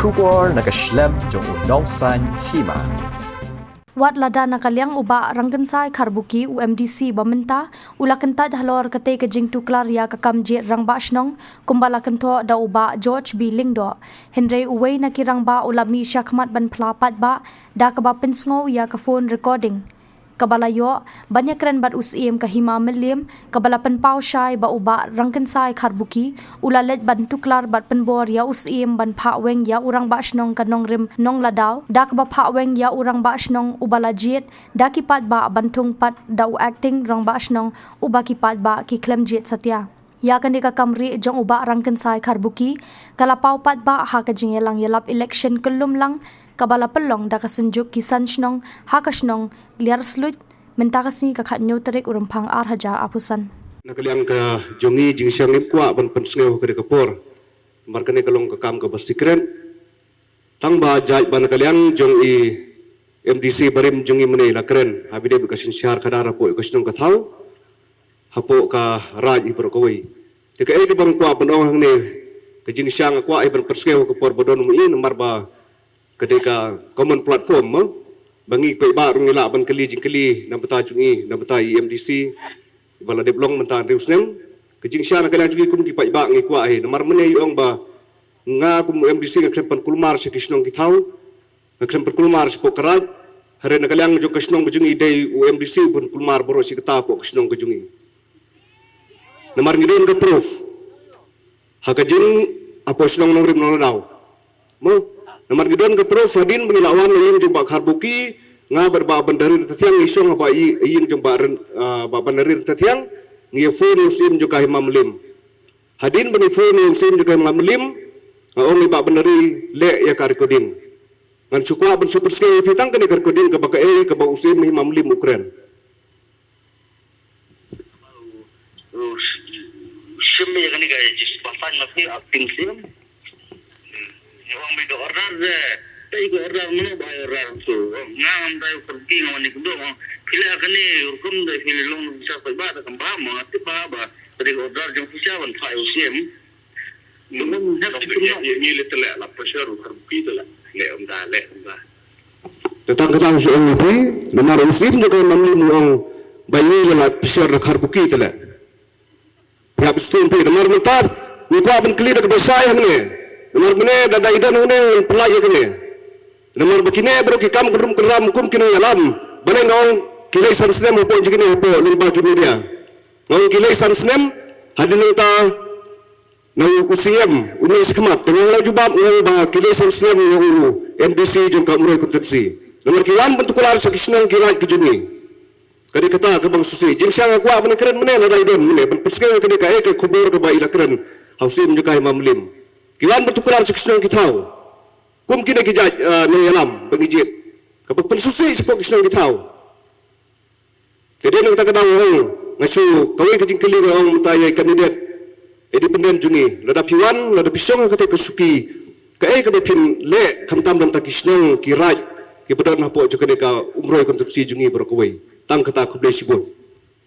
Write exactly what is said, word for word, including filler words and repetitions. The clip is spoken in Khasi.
Khubor na ka shlem jong u nongsaiñ hima. Wat lada na ka liang u Bah Rangkynsai Kharbuki, u M D C ba mynta, u la kyntait halor katei ka jingtuklar ïa ka kam jied rangbah shnong, kumba la kynthoh da u Bah George B Lyngdoh. Hynrei uwei na ki rangbah u la mih shakhmat ban phla paidbah da kaba pynsngew ïa ka phone recording kaba la ïoh ban ïakren bad u Syiem ka Hima Mylliem, kaba la pynpaw shai ba u Bah Rangkynsai Kharbuki u la leit ban tuklar bad pynbor ïa u Syiem ban phah weng ïa u rangbah shnong ka Nongrim Nongladaw, da kaba phah weng ïa u rangbah shnong uba la jied da ki paidbah ban thung pat da u acting rangbah shnong uba ki paidbah ki khlem jied satia. Ïa kane ka kam rieh jong u Bah Rangkynsai Kharbuki ka la paw paidbah ha ka jingïalang ïalap election kyllum lang, kaba la pynlong da ka Synjuk Kisan Shnong ha ka shnong Liarsluit, mynta ka sngi ka khathynñiew tarik u Rymphang ar hajar arphew san. Na ka liang ka jong ngi, jingshisha ngim kwah ban pynsngew ha kane ka por, namar kane ka long ka kam kaba secret. Tang ba jait ba na ka liang jong i M D C barim jong ngi mynne i la kren ha bynta ka synshar khadar hapoh ka shnong ka thaw, hapoh ka Raid hi baroh kawei. Te kaei kaba nga kwah ban ong hangne, ka jingshisha nga kwah hi ban pynsngew ha ka por ba don mynne, namar ba ka dei ka common platform mo, ba ngi paidbah ruh ngi lah ban kylli jingkylli na bynta jong i, na bynta i M D C ba la dep long mynta hynriew snem. Ka jingshisha na ka liang jong ngi kum ki paidbah ngi kwah hi, namar mynne i ong ba nga kum M D C nga khlem pynkulmar sha ki shnong ki thaw, nga khlem pynkulmar shapoh ka Raid. Hynrei na ka liang jong ka shnong ka jong i dei u M D C u pynkulmar baroh shi katta hapoh ka shnong ka jong i. Namar ngi don ka proof ha ka jing, hapoh shnong Nongrim Nongladaw mo. Namar ngi don ka proof, hadien ba ngi la wan na ïing jong Bah Kharbuki, nga bad Bah Bandari Tathiang ngi shong ha ba i ïing jong Bah Ren-, ah, Bah Bandari Tathiang, ngi ïa phone ïa u Syiem jong ka Hima Mylliem. Hadien ba ngi phone ïa u Syiem jong ka Hima Mylliem, nga ong ïa Bah Bandari leh ïa ka recording. Ngan shu kwah ban shu pynsngew ïa phi tang kane ka recording kaba kaei kaba u Syiem Hima Mylliem u kren. Shim ïa kane ka jingpasang na phi acting Syiem. Ïa ong ba ka order de. Te ka order mano ba order tu. Nga ngam dei u Kharbuki, nga wan ïa kane. Phi leh kane rukom de, phi leh long sa paidbah da kam ba mo, nga tip ba ba. Te ka order jong phi sha wan phah ïa u Syiem. Ngi le te leh la pressure u Kharbuki te leh. Leh ym da, leh ym da. Te tang kata nga shu ong ïa phi, namar u Syiem jong ka Hima Mylliem u ong ba ngi la pressure da Kharbuki te leh. Phi hap sngewthuh phi, namar mynta ngi kwah ban kylli da kaba shai hangne. Namar mynne da dei don hangne ngan pynlait ïa kane. Namar ba kine baroh ki kam kynrum kynram kum ki nongïalam. Balei nga ong ki lei san snem hapoh jong kine, hapoh lyngba ki media. Nga ong ki lei san snem, hadien nangta na u Syiem u mih shakhmat, te nga la jubab, nga ong ba ki lei san snem na u M D C jong ka Umroi constituency. Namar ki wan ban tuklar sha ki shnong ki raid ki jong ngi. Ka dei kata kaba nga sngewsih. Jingshisha nga kwah ban kren mynne, lada i don mynne ban pynsngew kane kaei ka khubor kaba i la kren ha u Syiem jong ka Hima Mylliem. Ki wan ban tuklar sha ki shnong ki thaw kum kine ki jait, ah, nongïalam ba ngi jied, kaba pynsngewsih shapoh ki shnong ki thaw. Te dei na kata ka daw nga ong, nga shu, kawei ka jingkylli nga ong mynta ïa i candidate independent jong ngi, lada phi wan, lada phi shong ha kata ka suki, kaei kaba phin leh khamtam da ki shnong ki raid kiba don hapoh jong kane ka Umroi constituency jong ngi baroh kawei? Tang kata, khublei shibun.